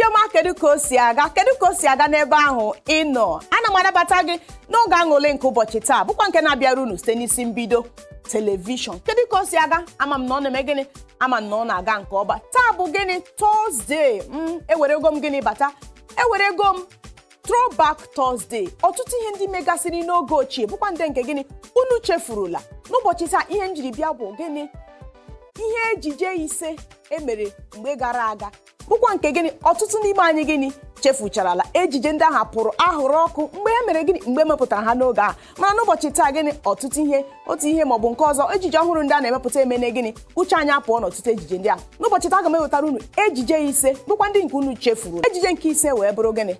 Ọma, kedu ka o si aga? Kedu ka o si aga n'ebe ahụ ị nọ? Ana m anabata gị n'oge aṅụle nke ụbọchị taa, bụkwa nke na-abịara unu site n'isi mbido telivishọn. Kedu ka o si aga? Ama m na ọ na-eme gịnị? Ama m na ọ na-aga nke ọma. Taa bụ gịnị? Thursday. M ewerego m gịnị bata? Ewerego m Throwback Thursday. Ọtụtụ ihe ndị megasịrị n'oge ochie bụkwa ndị nke gịnị unu chefurula. N'ụbọchị taa, ihe m jiri bịa bụ gịnị? Ihe ejije 5 emere mgbe gara aga, bụkwa nke gịnị ọtụtụ n'ime anyị gịnị chefucharala. Ejije ndị ahụ pụrụ ahụrụ ọkụ mgbe e mere gịnị, mgbe emepụtara ha n'oge ahụ. Mana n'ụbọchị taa gịnị, ọtụtụ ihe, otu ihe maọbụ nke ọzọ, ejije ọhụrụ ndị a na-emepụta emene gịnị, uche anyị apụọ n'ọtụtụ ejije ndị ahụ. N'ụbọchị taa, aga m ewetara unu ejije 5 bụkwa ndị nke unu chefuru. Ejije nke 5 wee bụrụ gịnị?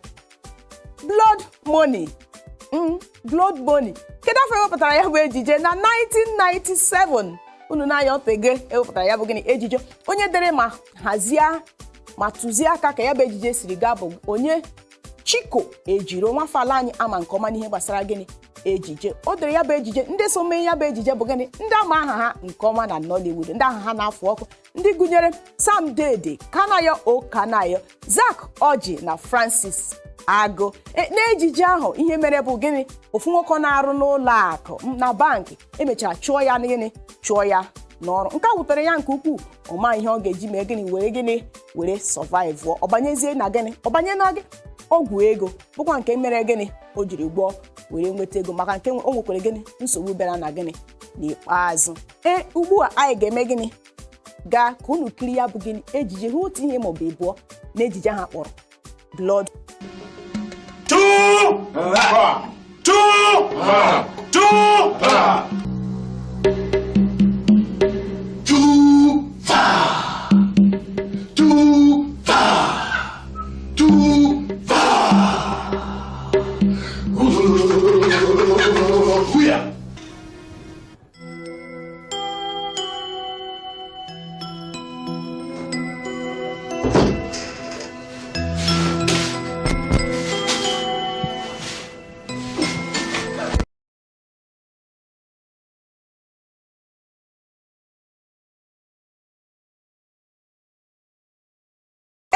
Blood Money. Blood Money. Kedu afọ ewepụtara ya bụ ejije? Na 1997. Unu na-anya otego ewepụtara ya bụ gịnị ejije. Onye dere ma hazie ma tụzie aka ka ya bụ ejije siri gaa bụ onye? Chiko Ejiro, nwafọ anyị ama nke ọma n'ihe gbasara gịnị ejije. O dere ya bụ ejije. Ndị so mee ya bụ ejije bụ gịnị? Ndị ama aha ha nke ọma na Nollywood, ndị aha ha na-afụ ọkụ, ndị gụnyere Sam Dede, Kanayo O Kanayo, Zack Orji na Francis Agụ. N'ejije ahụ, ihe mere bụ gịnị? Ofu nwoke na-arụ n'ụlọ akụ na bankị emechara chụọ ya gịnị, chụọ ya n'ọrụ. Nke a wutere ya nke ukwuu. Ọ ma ihe ọ ga-eji mee gịnị, were gịnị were survive. Ọ banyezie na gịnị, ọ banye na gị ọgwụ ego, bụkwa nke mere gịnị o jiri gbọọ were nweta ego, maka nke o nwekwara gịnị nsogbu bịara na gịnị n'ikpeazụ. Ee, ugbu a anyị ga-eme gịnị? Gaa ka unu kiri ya bụ gịnị ejije, hụ otu ihe maọbụ ịbụọ na ejije ha kpọrọ Blood. 2 4 2 4 2 4 2 4 2 4 2 4. Hooyah!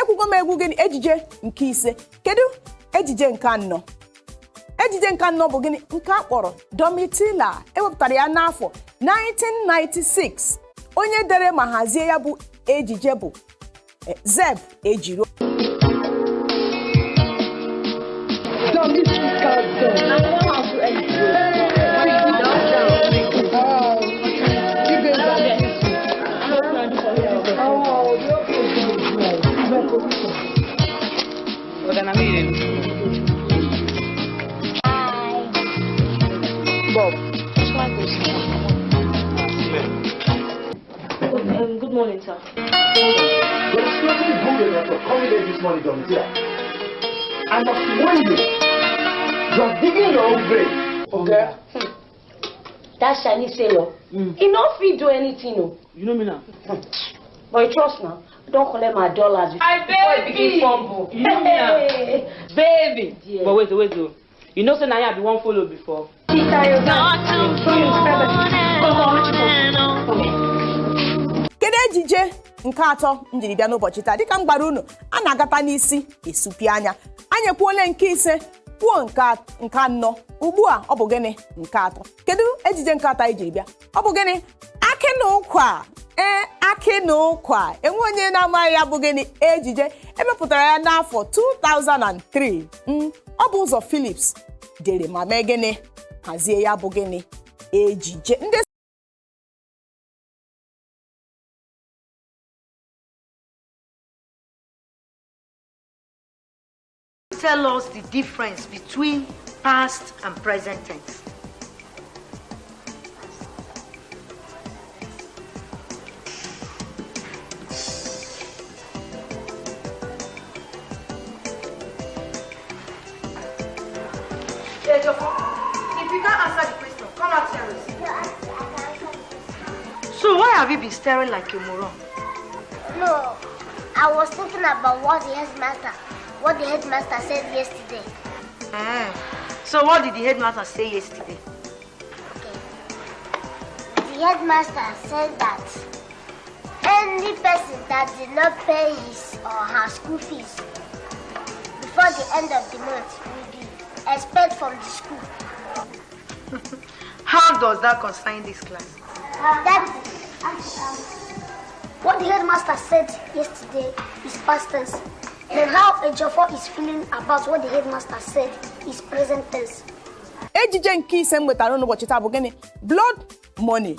Ekwugo m egwu gịnị ejije nke 5. Kedu ejije nke 4? Ejije nke 4 bụ gịnị? Nke a kpọrọ Domitila. Ewepụtara ya n'afọ 1996. Onye dere ma hazie ya bụ ejije bụ Zeb Ejiro. Bob. Good morning, sir. There's nothing good about your coming here this morning, Domitila. I must warn you. You are digging your own grave. Okay? That shiny sailor, he no fit do anything, no. You know me now. But you trust now. Don't collect my dollars. My before he baby. begin fumble. You know me now. Baby. Yeah. But wait, wait, wait. You know, say now I be one follow before. Kedu ejije nke 3 m jiri bịa n'ụbọchị taa? Dịka m gwara unu, a na-agata n'isi esupi anya. Anyị ekwuole nke 5, kwuo nke 4. Ugbu a ọ bụ gịnị nke 3? Kedu ejije nke 3 anyị jiri bịa? Ọ bụ gịnị? Akị na ụkwa. Ee, Akị na ụkwa. Enwe onye na-amaghị ya bụ gịnị ejije. Emepụtara ya n'afọ 2003. Ọ bụ Ụzọ Phillips dere ma mee gịnị hazie ya bụ gịnị ejije. Ndị Tell us the difference between past and present tense. Hey, Jofo, if you can't answer the question, come out here and see. So why have you been staring like a moron? No, I was thinking about what the headmaster said yesterday. So what did the headmaster say yesterday? Okay. The headmaster said that any person that did not pay his or her school fees before the end of the month will be expelled from the school. How does that concern this class? That what the headmaster said yesterday is past tense. Then how Ejiofor is feeling about what the headmaster said is present tense. Ejije nke ise m nwetara n'ụbọchị taa bụ gịnị? Blood Money.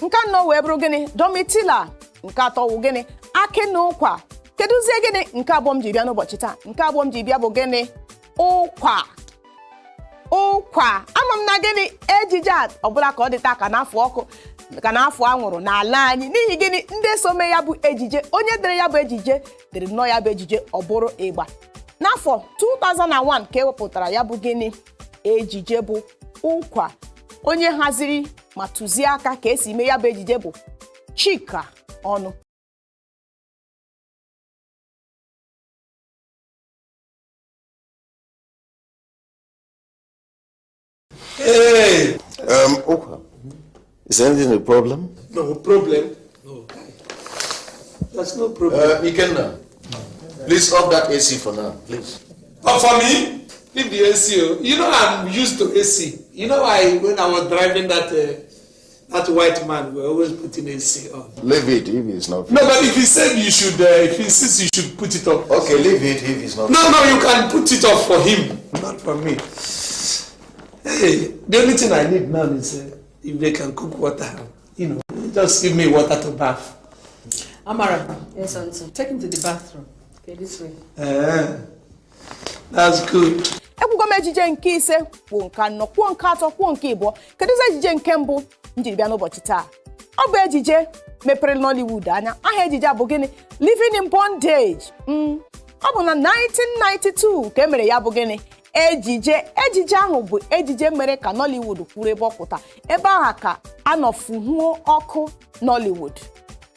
Nke anọ wee bụrụ gịnị? Domitila. Nke atọ wụ gịnị? Akị na ụkwa. Kedụzie gịnị nke abụọ m ji bịa n'ụbọchị taa? Nke abụọ m ji bịa bụ gịnị? Ụkwa. Ụkwa. Ama m na gịnị ejije a ọbụla ka ọ dị taa ka n'afọ ọkụ ka n'afọ anwụrụ n'ala anyị n'ihi gịnị ndị so mee ya bụ ejije onye dere ya bụ ejije dere nnọọ ya bụ ejije ọ bụrụ ịgba. N'afọ 2001 ka ewepụtara ya bụ gịnị ejije bụ Ụkwa. Onye haziri ma tụzie aka ka esi mee ya bụ ejije bụ Chika Ọnụ. Hey! Okwa, is anything a problem? No problem. No. There's no problem. Ikenna, please off that AC for now, please. But for me, leave the AC. You know I'm used to AC. You know when I was driving that that white man, we always putting AC on. Leave it if it's not. No, but if he said you should, if he insists you should put it up. Okay, leave it if it's not. No, you can put it up for him, not for me. Hey, the only thing I need now is if they can cook water, you know, just give me water to bath. Amara. Yes, Auntie. Take him to the bathroom. Okay, this way. That's good. Ekwugo m ejije nke ise kwuo nke anọ kwuo nke atọ kwuo nke ịbụọ. Kedụzi ejije nke mbụ m jiri bịa n'ụbọchị taa? Ọ bụ ejije mepere Nollywood anya. Aha ejije a bụ gịnị? Living in Bondage. Ọ bụ na 1992 ka e mere ya bụ gịnị ejije. Ejije ahụ bụ ejije mere ka Nollywood kwuru ebe ọ pụta. Ebe ahụ ka a nọfuhuo ọkụ Nollywood.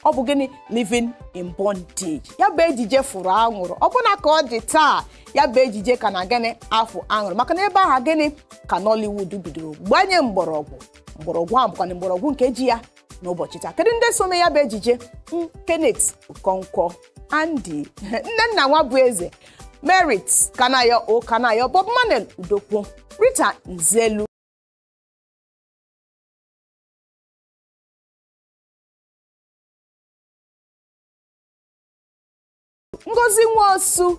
Ọ bụ gịnị? Living in Bondage. Ya bụ ejije fụrụ anwụrụ ọbụna ka ọ dị taa. Ya bụ ejije ka na gịnị afụ anwụrụ maka na ebe ahụ gịnị ka Nollywood bidoro gbanye mgbọrọgwụ. Mgbọrọgwụ ahụ bụkwa na mgbọrọgwụ nke ji ya n'ụbọchị taa. Kedu ndị so mee ya bụ ejije? Kenneth Okonkwo, Andy Nnenna Nwabueze, Merit Kanayo O Kanayo, Bob Manuel Udokwu, Rita Nzelu. Ngozi Nwosu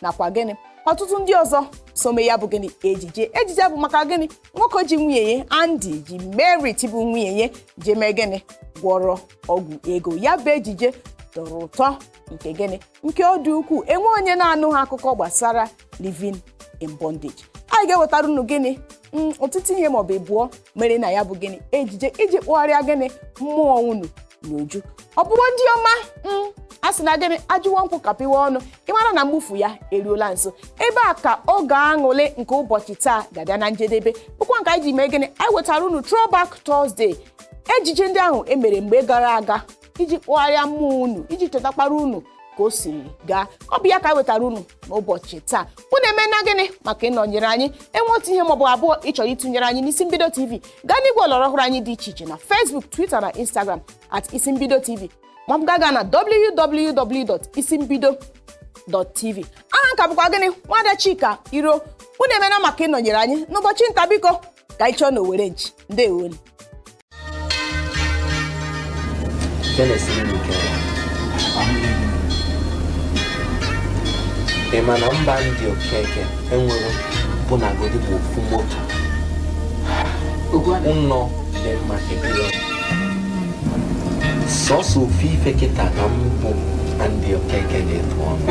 nakwa gịnị ọtụtụ ndị ọzọ so mee ya bụ gịnị ejije. Ejije bụ maka gịnị nwoke ji nwunye ya Andy ji Merit bụ nwunye ya je mee gịnị gwọrọ ọgwụ ego. Ya bụ ejije tọrọ ụtọ nke gịnị nke ọ dị ukwuu. Enwe onye na-anụ ha akụkọ gbasara Living in Bondage. Anyị ga-ewetara unu gịnị ọtụtụ ihe maọbụ ịbụọ mere na ya bụ gịnị ejije iji kpụgharịa gịnị mmụọ unu n'uju. Ọ bụrụ ndị ọma a sị na gịnị ajụwa nkwụ kapịwa ọnụ ịmara na mgbufu ya eruola nso. Ebe a ka oge aṅụlị nke ụbọchị taa ga-abịa na njedebe bụkwa nke anyị ji mee gịnị anyị wetara unu Throwback Thursday, ejije ndị ahụ e mere mgbe gara aga iji kpụgharịa mmụọ unu iji chetakwara unu ka o siri gaa. Ọ bụ ya ka anyị wetara unu n'ụbọchị taa. Unu emena gịnị maka ịnọnyere anyị. Enwe otu ihe maọbụ abụọ ị chọrọ ịtụnyere anyị n'Isi Mbido TV, gaa n'igwe ọlọrọ ọhụrụ anyị dị iche iche na Facebook, Twitter na Instagram at Isi Mbido TV maọbụ gaa na www.isimbido.tv. Aha nka bụkwa gịnị Nwada Chika Iro. Unu emena maka ịnọnyere anyị n'ụbọchị nta. Biko ka anyị chọọ na Owere nchi. Ndewonu. Ị ma na mba ndị Okeke enwere bụnagodi ma ofu moto ụnọ dị mma ebiro sọsọ ofu ife kịta ka mbụ na ndị Okeke na-etu ọnụ.